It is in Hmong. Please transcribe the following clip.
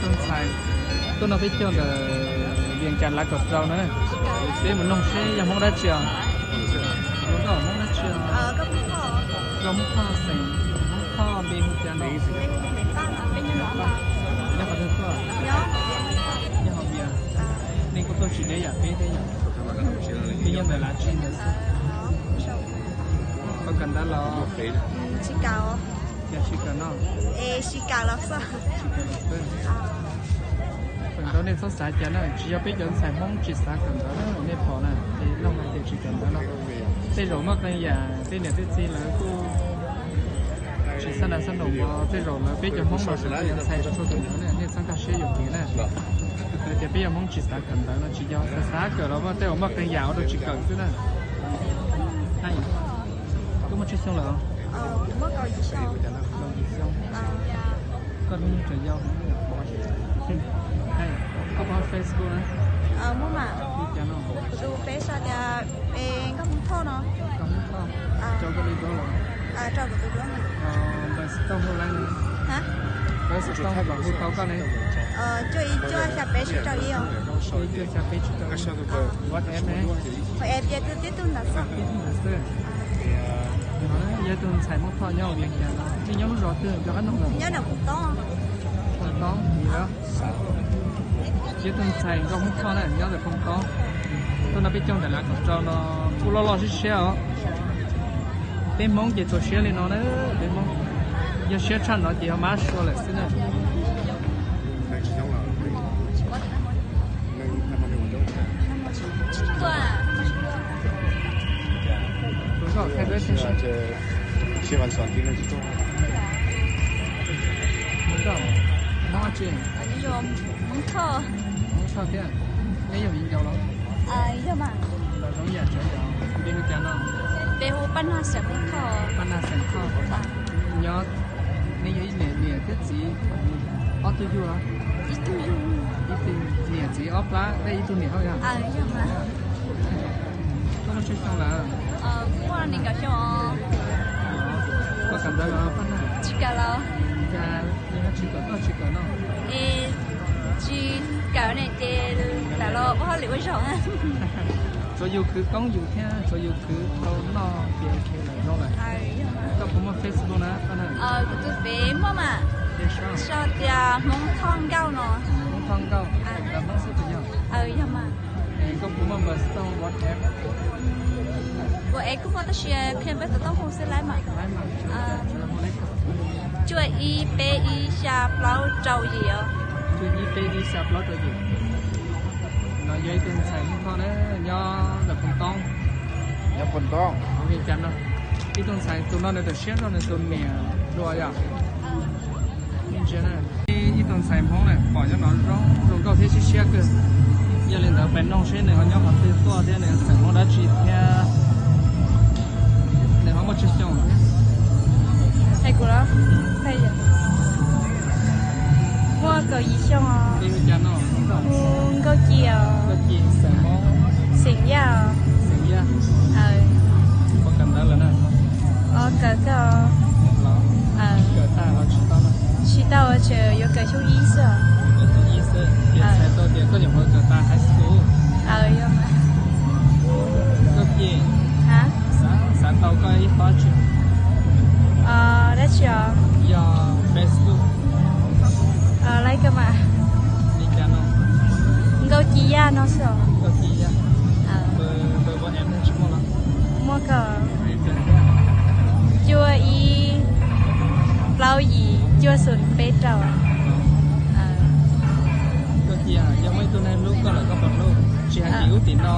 Ntxhais, tuaj noj peb caug ntawm Vias Cas Lav kaum rau no. Peb mus noog seb yog Hmoob dab tsi os. Hmoob dab tsi os? Nkauj Hmoob Thoj xeem, Hmoob Thoj npe hu cas no? Nyob qhov twg tuaj? Nyob hauv Vias. Nej kuj tuaj tsis deb yam peb thiab yom? Peb nyob ntawm Lav Tsib ntawd xwb. Koj kawm ntawv los? Tsis kawm. Yog tsis kawm no? Tsis kawm los xwb. Feem ntau nej txhob xav cas na, tsis yog peb cov ntxhais Hmoob tsis xav kawm ntawv na, nej pom na, es noog hais tias tsis kawm ntawv no. Tej zaum muaj qee yam tej niam tej txiv lawv kuj tsis xav nas xav nraum, tej zaum lawv peb cov Hmoob los ntxhais tsis tshua kawm ntawv na, nej txhob nkag siab yuam kev na. Hais tias peb yog Hmoob tsis xav kawm ntawv no tsis yog, xav xav kawm los tej zaum muaj qee yam ua rau tsis kawm xwb na. Koj muaj tsawg xyoo lawm? Kaum yim xyoo. Koj hnub nyoog tseem yau. Koj paub Facebook na? Li cas no? Kuv tus peb sau tias Nkauj Hmoob Thoj no. Nkauj Hmoob Thoj. Rau koj li duab los? Rau kuv tus duab. Npawb xov tooj hu li? Npawb xov tooj los hu tau koj ne? Cuaj ib cuaj xya peb tsib rau ib os. Ib cuaj xya peb tsib rau ib. WhatsApp ne? WhatsApp ces tus tib tug ntawd xwb. Tib tug ntawd xwb. Yog tus ntxhais Hmoob Thoj nyob Vias Cas no, nej nyob lub zos twg, nyob Phoo Toob? Phoo Toob. Yog tus ntxhais Nkauj Hmoob Thoj na, nyob ntawm Phoo Toob. Tuaj noj peb caug ntawm Lav kaum rau no kuj loj loj siab siab os. Peb Hmoob ces txaus siab li no na, peb Hmoob. Yog siab tshaj no ces yog mab sua lawm xwb na. Tus nkauj thaij duab tsis sib. Mus nkauj, Hmoob dab tsi? Hmoob Thoj. Hmoob Thoj thiab. Neb yog viv ncaus los? Los zoo yam tsev yom. Npe hu cas no? Peb hu Paj Nag Xeem Thoj. Paj Nag Xeem Thoj. Nyob, neb yog ib niam, niam thiab txiv ob tug yug los? Ib tug yug. Ib tug niam txiv ob plab, peb ib tug niam hauj yog? Koj muaj tsawg xyoo lawm? Kuv muaj nees nkaum xyoo. Koj kawm ntawv los Paj Nag? Tsis kawm los. Cas tsis kawm, koj tsis kawm no? Es tsis kawm ne ces lam los ua hauj lwm ua zaum. Tsuav yus khwv koob yus thiab tsuav yus khwv tau noj ces ok lawm, zoo lawm. Koj puas muaj Facebook na? Kuv tus fev muaj mas, sau tias Hmoob Thoj Nkauj no. Hmoob Thoj Nkauj, Hmoob xwb puas yog? Yog mas. Koj puas muaj npawb xov tooj WhatsApp? Kuv es kuj muaj tab sis qhia npawb xov tooj hu xwb laib mas. Cuaj ib peb ib xya plaub rau yim os. Cuaj ib peb ib xya plaub rau yim. No yog ib tug ntxhais Hmoob Thoj na, nyob ntawm Phoo Toob. Nyob Phoo Toob. Ib tug ntxhais tus no nws tam siab nrog nws tus niam dua yom. Ib tug ntxhais Hmoob na pom nyob no zoo zoo nkauj thiab siab siab kawg. Yog li ntawd peb noog seb nws ho nyob qhov twg tuaj thiab nws xeem Hmoob dab tsi thiab nws ho muaj tsawg xyoo. Hais kuv los? Muaj kaum yim xyoo os. Hu Nkauj Ci os. Xeem Yaj os. Kawm ntawv lawm na? Kawm tau. Kawm tag los tsis tau? Tsis tau, tseem yuav kawm xyoo ib xwb os. Txhais tau tias koj nyuam qhuav kawm tas high school. Koj Ci, xav tau koj ib qho tsi? Dab tsi os? Yog Facebook. Laib koj mas. Li cas no? Nkauj Ci Yaj no xwb os. Nkauj Ci Yaj. Npawb WhatsApp tsis muaj los? Muaj kawg. Cuaj ib plaub yim cuaj xoom peb rau. Koj Ci, yog muaj ib tug neeg hlub koj lawm koj puas hlub? Tsis hais tim ub tim no.